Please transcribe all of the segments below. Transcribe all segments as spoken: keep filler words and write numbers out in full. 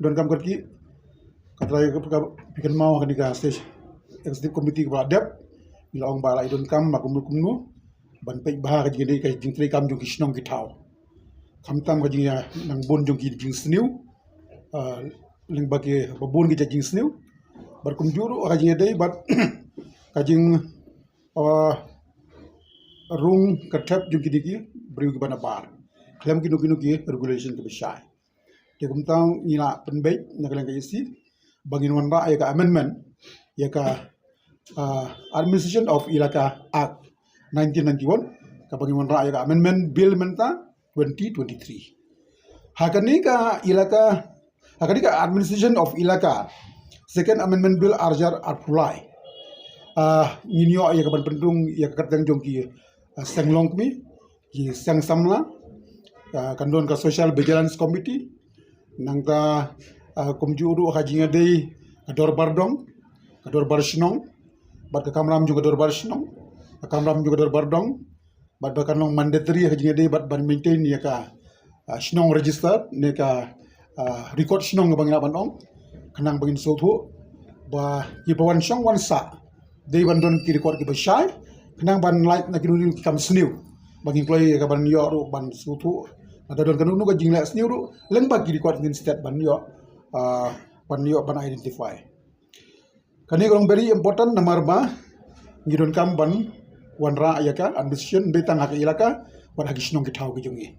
Donkam kyrkieh, ka trai ka, ka phi kynmaw ha kane ka stage executive committee kaba la dep, ngi la ong ba la i donkam ba kumno kumno ban peit bha ka jingdei ka jingtrei kam jong ki shnong ki thaw. Khamtam ka jingïanang bun jong ki jingsniew, ah, lyngba kiba bun ki jait jingsniew. Bad kumjuh ruh ka jingïadei bad ka jing, ah, rung ka thep jong kine ki briew kiba nabar khlem kino kino ki regulation kiba shai. Te kumta ngi la pynbeit na ka liang ka E C ba ngin wanrah ïa ka amendment ïa ka, ah, Administration of Elaka Act nineteen ninety-one, kaba ngin wanrah ïa ka Amendment Bill mynta twenty twenty-three. Ha kane ka elaka, ha kane ka Administration of Elaka Second Amendment Bill arjar arphew lai, ah, ngin ïoh ïa ka ban pynrung ïa ka kyrteng jong ki, ah, seng longkmie, ki seng samla, ah, kan don ka Social Vigilance Committee, nangta, ah, kumjuh ruh ha ka jingïadei ka dorbar dong, ka dorbar shnong, bad ka kamram jong ka dorbar shnong, ka kamram jong ka dorbar dong, bad ba kan long mandatory ha ka jingïadei bad ban maintain ïa ka, ah, shnong register ne ka, ah, record shnong ba ngin lah ban ong, khnang ba ngin sngewthuh ba kiba wan shong wan sah dei ban don ki record kiba shai, khnang ban lait na kino kino ki kam sniew ba ngin kloi ïa ka ban ïoh ruh ban sngewthuh lada don kano kano ka jingleh sniew ruh lyngba ki record ngin stet ban ïoh, ah, ban ïoh ban identify. Kane ka long very important namar ba ngi donkam ban wanrah ïa ka administration beit tang ha ka elaka bad ha ki shnong ki thaw ki jong ngi.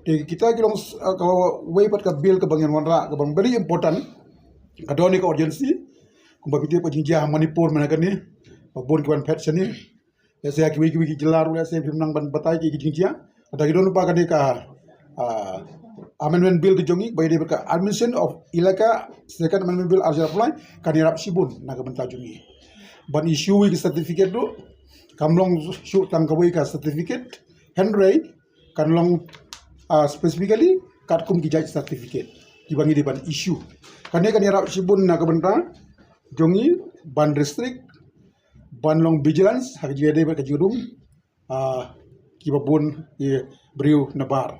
Te kita ki long, ah, kawei pat ka bill kaba ngin wanrah kaba long very important, ka don ïa ka urgency. Kumba phi tip ka jingjia ha Manipur mynta kane, ba bun ki wan phet shane. Lehse ha kiwei kiwei ki jylla ruh lehse phim nang ban batai ki jingjia. Lada ki don pat kane ka, ah, amendment bill ka jong ngi ba ïadei bad ka Administration of Elaka Second Amendment Bill arjar arphew lai, kan ïarap shibun na ka bynta jong ngi. Ban issue ïa ki certificate ruh kam long shuh tang kawei ka certificate, hynrei kan long, ah, specifically katkum ki jait certificate kiba ngi dei ban issue. Kane kan ïarap shibun na ka bynta jong ngi ban restrict, ban long vigilance ha ka jingïadei bad ka jingrung, ah, kiba bun ki briew nabar.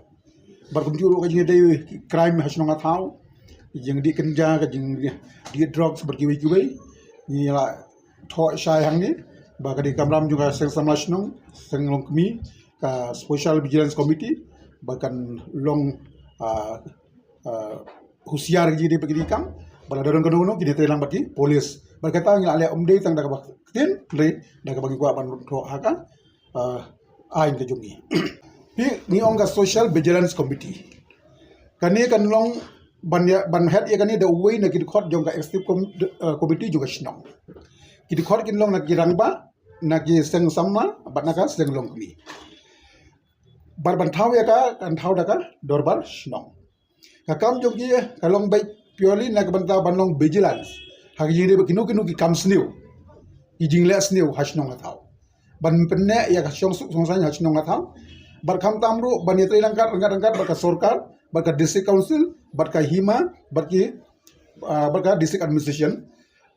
Bad kumjuh ruh ka jingïadei crime ha shnong ha thaw, ka jingdih kynja, ka jingdih drugs bad kiwei kiwei. Ngi la thoh shai hangne ba ka dei kamram jong ka seng samla shnong, seng longkmie, ka Special Vigilance Committee ba kan long, ah, ah, husiar ki dei ba ki dei kam, ba lada don kano kano kin ïatrei lang bad ki police. Bad kata ngi la leh, ym dei tang da kaba ktien, hynrei da kaba ngi kwah ban thoh ha ka, ah, aiñ ka jong ngi. Phi, ngi ong ka Social Vigilance Committee. Kane kan long ban ïa, ban head ïa kane da uwei na ki dkhot jong ka executive com-, ah, committee jong ka shnong. Ki dkhot kin long na ki rangbah, na ki seng samla bad na ka seng longkmie. Bad ban thaw ïa ka, kan thaw da ka dorbar shnong. Ka kam jong ki ka long beit purely na ka bynta ban long vigilance ha ka jingdei bad kino kino ki kam sniew, ki jingleh sniew ha shnong ha thaw. Ban pynneh ïa ka shongsuk shongsaiñ ha shnong ha thaw. Bad khamtam ruh ban ïatrei ryngkat ryngkat ryngkat bad ka sorkar, bad ka District Council, bad ka hima, bad ki, ah, bad ka District Administration.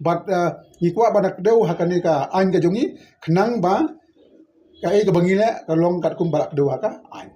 Bad, ah, ngi kwah ban da kdew ha kane ka aiñ ka jong ngi khnang ba kaei kaba ngi leh ka long katkum ba la kdew ha ka aiñ.